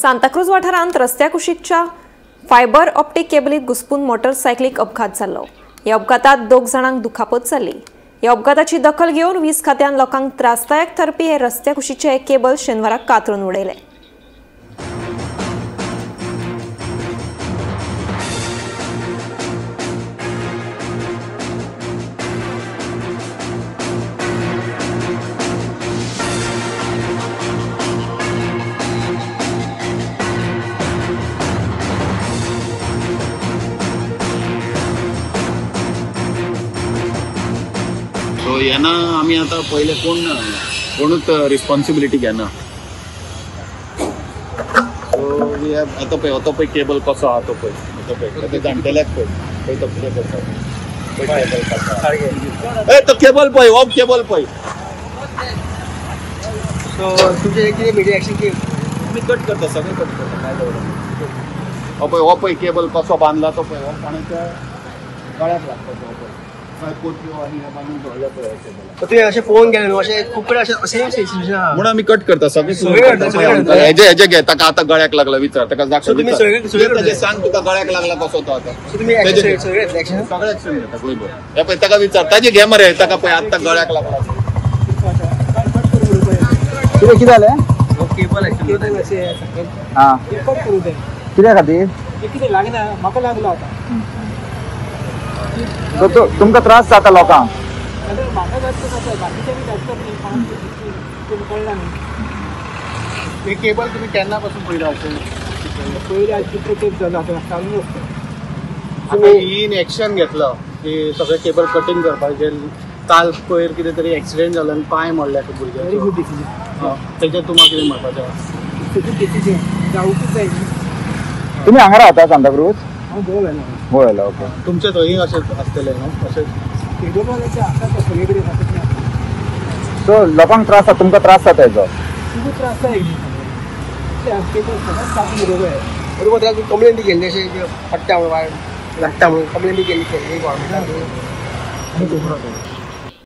सांताक्रूज वाठारांत रस्त्या कुशीकच्या फायबर ऑप्टीक केबलीत घुसपून मोटरसायकलीक अपघात जालो. ह्या अपघातात 2 जाणांक दुखापत जाली. ह्या अपघाताची दखल घेवन वीज खात्यान लोकांक त्रासदायक ठरपी हे रस्त्या कुशीचे हे केबल शेनवाराक कातरून उडयले. सो येना आमी आतां पयले कोण ना, कोणूच रिस्पॉन्सिबिलिटी घेना. सो we have आतां पळय, आतां पळय केबल कसो आहा तो पळय, आतां पळय ते जाणटेल्याक पळय, पळय तो कितें करता, पळय केबल कसो. ए तो केबल पळय, हो केबल पळय. सो तुमचें कितें मिडिया एक्शन आमी कट करता, सगळें कट करता, काय दवरना. हो पळय, हो पळय केबल कसो बांदला तो पळय, हो कोणाच्या गळ्याक लागता तो पळय. तुवें अशें फोन केले न्हू, अशें खूब कडेन अशें अशें म्हणून आमी कट करता सगळें. हेजे हेजे घे, ताका आतां गळ्याक लागला विचार, ताका दाखय, सांग तुका गळ्याक लागला कसो तो आतां. सगळें एक्शन घेता गोंयभर. हे पळय ताका विचार, ताजे घे मरे, ताका पळय आतां गळ्याक लागला. कितें कितें जालें? कित्या खातीर कितें लागना, म्हाका लागलो आतां. सो तुमकां त्रास जाता लोकांक? म्हाका जाता, बाकीच्या बी जाता न्ही, कळना न्ही. हे केबल तुमी केन्ना पासून पयले अशें? पयले आज कितले तेप जालो आतां चालू आसता. आतां इन एक्शन घेतलो की सगळें केबल कटींग करपाचें. काल पयर कितें तरी एक्सिडेंट जालो आनी पांय मोडले भुरग्याचो. Very good decision. तेजेर तुमकां कितें म्हणपाचें आसा? गुड डिसिजन जावकूच जाय. तुमी हांगा रावता सांताक्रूज? हांव गोवा वेलो. गोवा वेलो, ओके. तुमचे थंय अशें आसतलें न्हू अशें केबलवाल्याचे आसा तो सगळे कडेन आसत ना. सो लोकांक त्रास जाता, तुमकां त्रास जाता हेजो? खूब त्रास जाता. केबल सदांच कापून उडोवंक जाय. बरोबर, ताका कंप्लेन बी केल्ली अशें पडटा म्हणून, वायर लागता म्हणून कंप्लेन बी केल्ली गव्हर्मेंटाक?